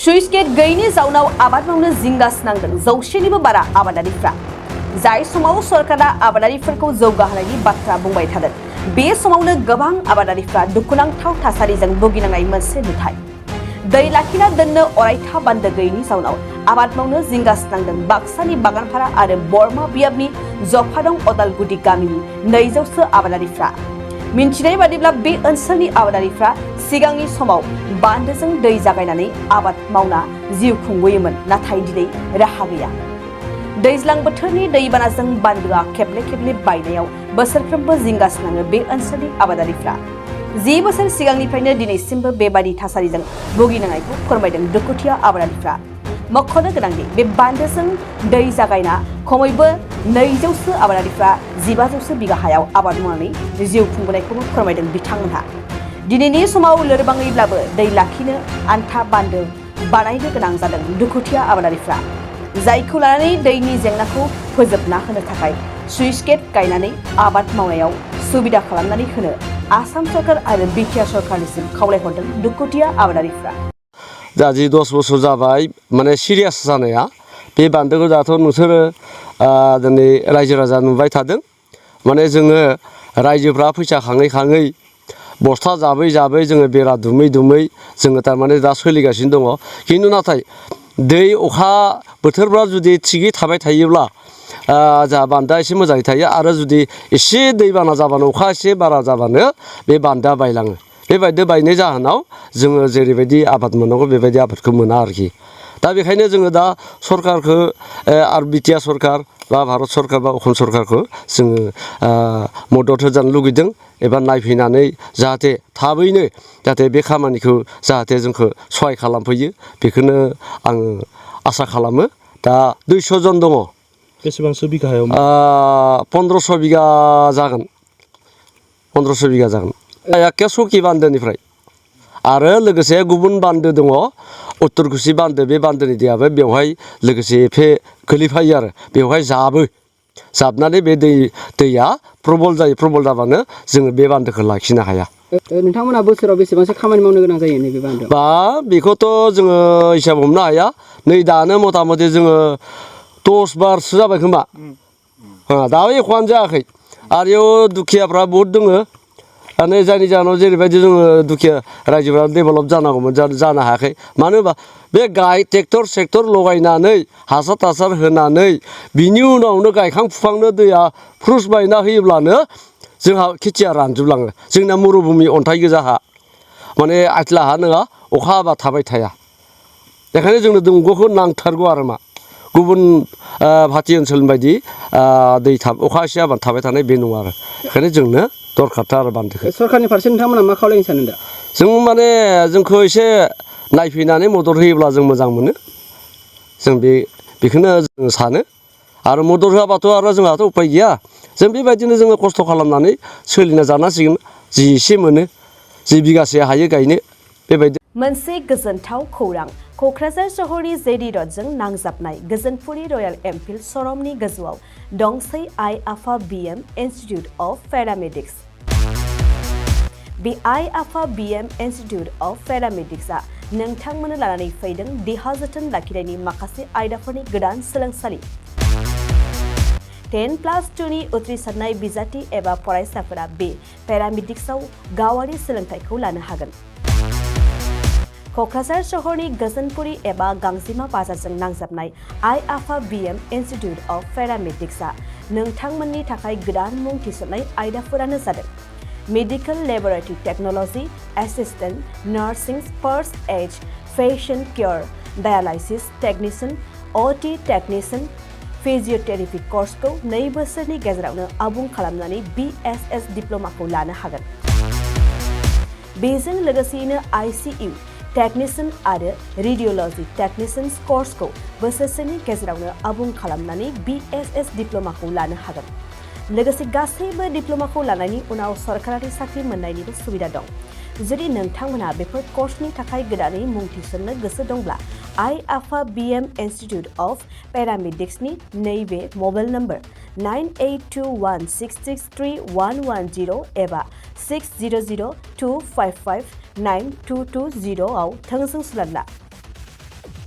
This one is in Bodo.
सुइस गेट गैयैनि जाउनाव आबाद मावनो जिंगासिनांदों जौसेनिबो बारा आबादारिफ्रा जाय समाव सरकारा आबादारिफोरखौ जौगाहोनायनि बाथ्रा बुंबाय थादों बे समावनो गोबां आबादारिफ्रा दुखुनांथाव थासारिजों भुगिनांनाय मोनसे नुथाय दै लाखिना दोननो अरायथा बान्दो गैयैनि जाउनाव आबाद मावनो जिंगासिनांदों बाक्सानि बागानपारा आरो बरमा बियाबनि जफादं अदालगुरि गामिनि 200सो आबादारिफ्रा मिन्थिनाय बादिब्ला बे ओनसोलनि आबादारिफ्रा सिगांनि समाव बान्दोजों दै जागायनानै आबाद मावना जिउ खुंबोयोमोन नाथाय दिनै राहा गैया दैज्लां बोथोरनि दैबानाजों बान्दोआ खेबले खेबले बायनायाव बोसोरफ्रोमबो जिंगासिनाङो बे ओनसोलनि आबादारिफ्रा 10 बोसोर सिगांनिफ्रायनो दिनैसिमबो बेबादि थासारिजों भुगिनांनायखौ फोरमायदों दुखुथिया आबादारिफ्रा मख'नो गोनांदि बे बान्दोजों दै जागायना खमैबो 200सो आबादारिफ्रा 1500 बिगा हायाव आबाद मावनानै जिउ खुंबोनायखौबो फोरमायदों बिथांमोनहा दिनैनि समाव लोरबाङैब्लाबो दै लाखिनो आन्था बान्दो बानायनो गोनां जादों दुखुथिया आबादारिफ्रा जायखौ लानानै दैनि जेंनाखौ फोजोबना होनो थाखाय सुइस गेट गायनानै आबाद मावनायाव सुबिदा खालामनानै होनो आसाम सरकार आरो बिटिआर सरकारनिसिम खावलायहरदों दुखुथिया आबादारिफ्रा दा 10 बोसोर जाबाय माने सिरियास जानाया बे बान्दोखौ दाथ' नोंसोरो दिनै रायजो राजा नुबाय थादों माने जोङो रायजोफ्रा फैसा खाङै बस्था जाबै जोङो बेरा दुमै जोङो थारमाने दा सोलिगासिनो दङ खिन्थु नाथाय दै अखा बोथोरफ्रा जुदि थिगै थाबाय थायोब्ला जा बान्दोआ एसे मोजाङै थायो आरो जुदि एसे दैबाना जाबानो अखा एसे बारा जाबानो बे बान्दोआ बायलाङो बेबायदि बायनाय जाहोनाव जोङो जेरैबायदि आबाद मोननांगौ बेबायदि आबादखौ मोना आरोखि दा बेखायनो जोङो दा सरकारखौ आरो बिटिआर सरकार बा भारत सरकार बा असम सरकारखौ जोङो मदद होजानो लुगैदों एबा नायफैनानै जाहाथे थाबैनो जाहाथे बे खामानिखौ जाहाथे जोंखौ सहाय खालामफैयो बेखौनो आङो आसा खालामो दा 200 जन दङ बेसेबांसो बिगा हायाव 1500 बिगा जागोन 1500 बिगा जागोन एखे सखि बान्दोनिफ्राय आरो लोगोसे गुबुन बान्दो दङ उत्तरकुसि बान्दो बे बान्दोनि दैयाबो बेवहाय लोगोसे एफे गोलैफायो आरो बेवहाय जाबनानै बे दैया प्रबल जाबानो जोङो बे बान्दोखौ लाखिनो हाया नोंथांमोना बोसोराव बेसेबांसो खामानि मावनो गोनां जायो नैबे बान्दोआव बा बेखौथ' जोङो हिसाब हमनो हाया नै दानो मथा मथि जोङो 10 बारसो जाबाय खोमा दाबो एख'आनो जायाखै आरो इयाव दुखियाफ्रा बहुद दङ माने जायनि जाहोनाव जेरैबायदि जोङो दुखिया रायजोफ्रा डेभेलप जानांगौमोन जानो हायाखै मानो होनबा बे ट्रेक्टर लगायनानै हासार होनानै बिनि उनावनो गायखां फुखांनो दैया फ्रुस बायना होयोब्लानो जोंहा खेथिया रानजोबलाङो जोंना मरुभूमि अन्थाइ गोजा हा माने आइथ्ला हा नङा अखा हाबा थाबाय थाया बेखायनो जोंनो दंग'खौ नांथारगौ आरो मा गुबुन भाति ओनसोलनि बायदि अखा एसे हाबानो थाबाय थानाय बे नङा आरो बेखायनो जोंनो दरखारथार आरो बान्दोखौ सरकारनि फारसे नोंथांमोना मा खावलायनो सानो दा जों माने जोंखौ एसे नायफैनानै मदद होयोब्ला जों मोजां मोनो जों बेखौनो जों सानो आरो मदद होआबाथ' आरो जोंहाथ' उपाय गैया जों बेबायदिनो जोङो खस्थ' खालामनानै सोलिना जानांसिगोन जि एसे मोनो जि बिगासे हायो गायनो बेबायदि मोनसे गोजोनथाव खौरां क'क्राझार सहरनि जेडि रडजों नांजाबनाय गोजोनपुरि रयेल एनफिल्ड श'रुमनि गोजौआव दंसै आइ आफा बिएम इन्स्टिट्युट अफ पेरामेडिक्स बे आइ आफा बिएम इन्स्टिट्युट अफ पेरामेडिक्सआ नोंथांमोननो लानानै फैदों देहा जोथोन लाखिनायनि माखासे आयदाफोरनि गोदान सोलोंसालि 10+2नि उथ्रिसारनाय बिजाथि एबा फरायसाफोरा बे पेरामेडिक्सआव गावारि सोलोंथाइखौ लानो हागोन क'क्राझार सहरनि गोजोनपुरि एबा गांजिमा बाजारजों नांजाबनाय आइ आफा बिएम इन्स्टिट्युट अफ पेरामेडिक्सआ नोंथांमोननि थाखाय गोदान मुं थिसननाय आयदाफोरानो जादों medical laboratory technology assistant nursing first aid patient care dialysis technician OT technician physiotherapy कर्सखौ 2 बोसोरनि गेजेरावनो आबुं खालामनानै BSS डिप्ल'माखौ लानो हागोन बेजों लोगोसेयैनो ICU टेक्निशियान आरो रेडियोलॉजी टेक्निशियान कर्सखौ बोसोरसेनि गेजेरावनो आबुं खालामनानै BSS डिप्ल'माखौ लानो हागोन लोगोसे गासैबो डिप्ल'माखौ लानायनि उनाव सरकारि साख्रि मोननायनिबो सुबिदा दं जुदि नोंथांमोना बेफोर कर्सनि थाखाय गोदानै मुं थिसननो गोसो दंब्ला आइ आफा बिएम इन्स्टिट्युट अफ पेरामेडिक्सनि नैबे मबाइल नम्बर 9821663110 एबा 6002559220 आव थोंजों सुलाद ला